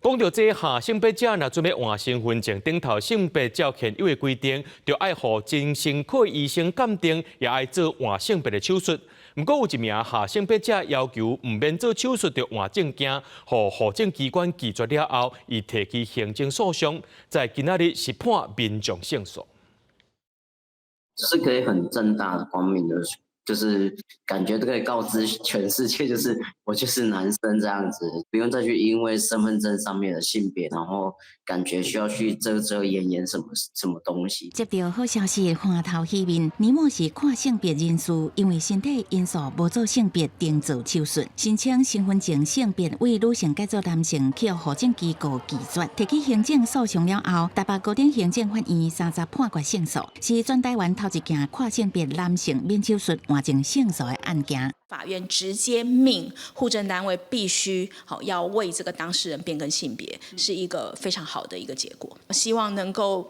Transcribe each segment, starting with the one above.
講到這下性別者，若準備換身份證頂頭性別照現有的規定，就愛予精神科醫生鑑定，也愛做換性別的手術。毋過有一名下性別者要求毋免做手術就換證件，予戶政機關拒絕了後，伊提起行政訴訟，在今仔日是判民眾勝訴。就是可以很正大的光明的，就是感覺都可以告知全世界，就是我就是男生這樣子，不用再去因為身份證上面的性別，然後感覺需要去遮遮掩掩什麼什麼東西。接到好消息，歡頭喜面，倪某是跨性別人士，因為身體因素無做性別重造手術，申請身份證性別為女性改做男性，去予戶政機構拒絕，提起行政訴訟了後，台北高等行政法院30判決勝訴，是全台灣頭一件跨性別男性免手術換證勝訴的案件。法院直接命戶政單位必須好要為這個當事人變更性別，是一個非常好的一個結果。希望能夠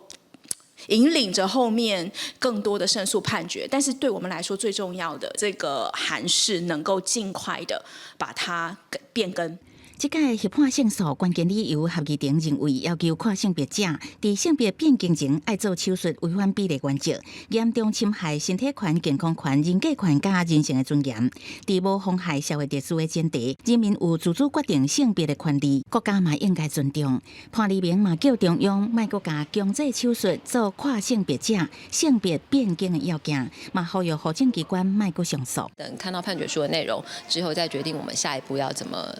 引領着後面更多的勝訴判決，但是對我們來說最重要的這個函釋能夠盡快的把它變更。這屆協判勝訴關鍵理由，合議庭認為要求跨性別者佇性別變更前愛做手術，違反比例原則，嚴重侵害身體權、健康權、人格權佮人性的尊嚴。佇無妨害社會秩序的前提，人民有自主決定性別的權利，國家嘛應該尊重。潘黎明嘛叫中央莫閣共強制手術做跨性別者性別變更的要件，嘛呼籲戶政機關莫閣上訴。等看到判決書的內容之後，再決定我們下一步要怎麼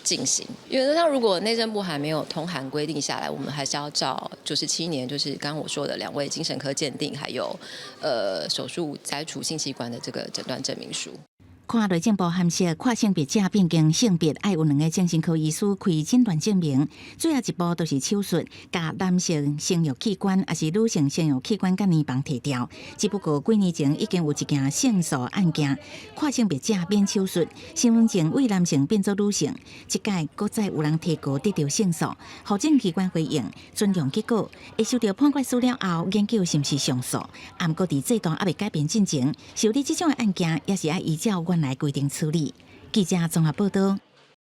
進行。原則上，如果內政部還沒有通函規定下來，我們還是要照97年，就是剛剛我說的兩位精神科鑑定，還有手術摘除性器官的這個診斷證明書。看內政部函釋跨性別者變更性別，愛有兩个精神科醫師開診斷證明。最後一步就是手術，共男性生育器官抑是女性生育器官佮乳房提掉。只不過幾年前已經有一件勝訴案件，跨性別者免手術，身份證為男性變做女性。這屆閣再有人提告得到勝訴，戶政機關回應尊重結果，會收到判決書了後，研究是毋是上訴。毋過佇制度猶未改變進前，受理這種的案件也是愛依照原來規定處理。記者綜合報道。